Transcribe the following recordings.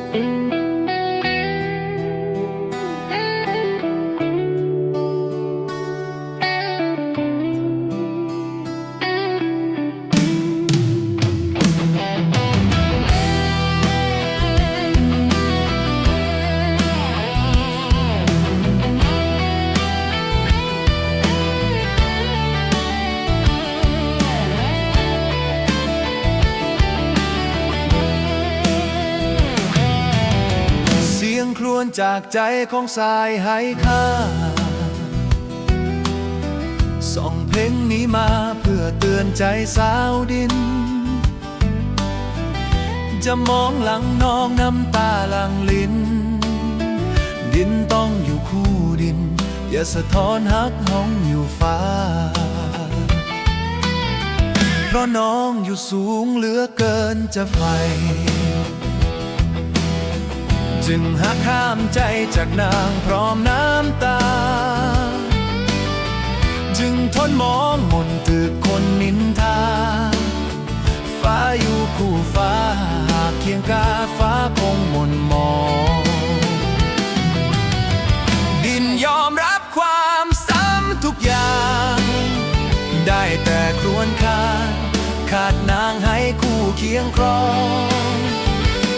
ສຽງຄລວນຈາກໃຈຂອງຊາຍໄຮ້ຄ່າ ສອງເພງນີ້ມາເພື່ອເຕືອນໃຈຊາວດິນ. ຈະມອງຫຼັງນ້ອງນ້ຳຕາຫຼັ່ງລິນ ດິນຕ້ອງຢູ່ຄູ່ດິນ ຢ່າສະທ້ອນຮັກຫ້ອງຢູ່ຟ້າ ເພາະນ້ອງຢູ່ສູງເຫຼືອເກີນຈະໃຝ່ ຈຶ່ງຫັກຫ້າມໃຈຈາກນາງພ້ອມນ້ຳຕາ ຈຶ່ງທົນມອງມົນຖືກຄົນນິນທາ ຟ້າຢູ່ຄູ່ຟ້າ ຫາກຄຽງກາຍຟ້າຄົງໝົນໝອງ. ດິນຍອມຮັບຄວາມຊ້ຳທຸກຢ່າງ ໄດ້ແຕ່ຄລວນຄານ ຂາດນາງໃຫ້ຄູ່ຄຽງຄອງ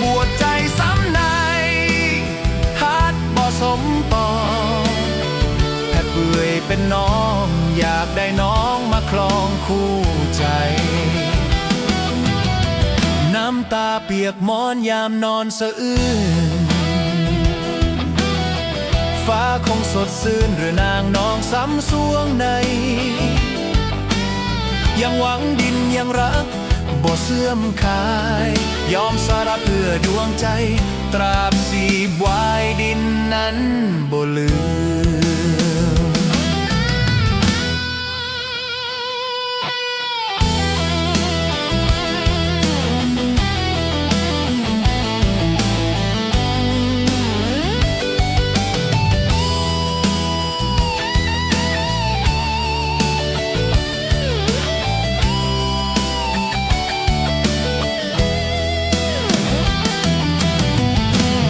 ປວດໃຈຊ້ຳໃນ ຮັກບໍ່ສົມປອງ ແທບເປື່ອຍເປັນໜອງ ຢາກໄດ້ນ້ອງມາຄລອງຄູ່ໃຈ. ນ້ຳຕາປຽກໝອນຍາມນອນສະອືນ ຟ້າຄົງສົດຊື່ນຫຼືນາງນ້ອງຊ້ຳສວງໃນ ຍັງຫວັງດິນຍັງຮັກບໍ່ເສື່ອມຄາຍ ຍອມສະຫຼະເພື່ອດວງໃຈ ຕາບຊີບວາຍດິນນັ້ນບໍ່ລືມ.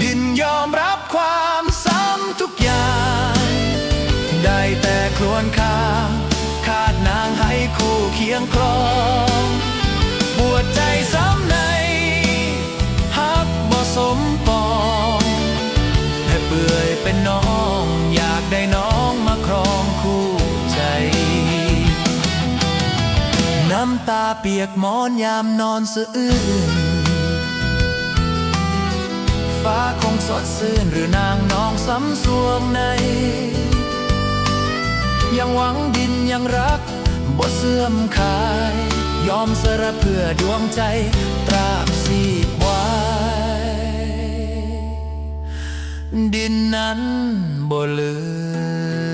ດິນຍອມຮັບຄວາມຊ້ຳທຸກຢ່າງ ໄດ້ແຕ່ຄລວນຄາງ ຂາດນາງໃຫ້ຄູ່ຄຽງຄລອງ ປວດໃຈຊ້ຳໃນ ຮັກບໍ່ສົມປອງ ແທບເປື່ອຍເປັນໜອງ ຢາກໄດ້ນ້ອງມາຄລອງຄູ່ໃຈ. ນ້ຳຕາປຽກໝອນຍາມນອນສະອືນ ຟ້າຄົງສົດຊື່ນຫຼືນາງນ້ອງຊ້ຳສວງໃນ ຍັງຫວັງດິນຍັງຮັກບໍ່ເສື່ອມຄາຍ ຍອມສະຫຼະເພື່ອດວງໃຈ ຕາບຊີບວາຍດິນນັ້ນບໍ່ລືມ.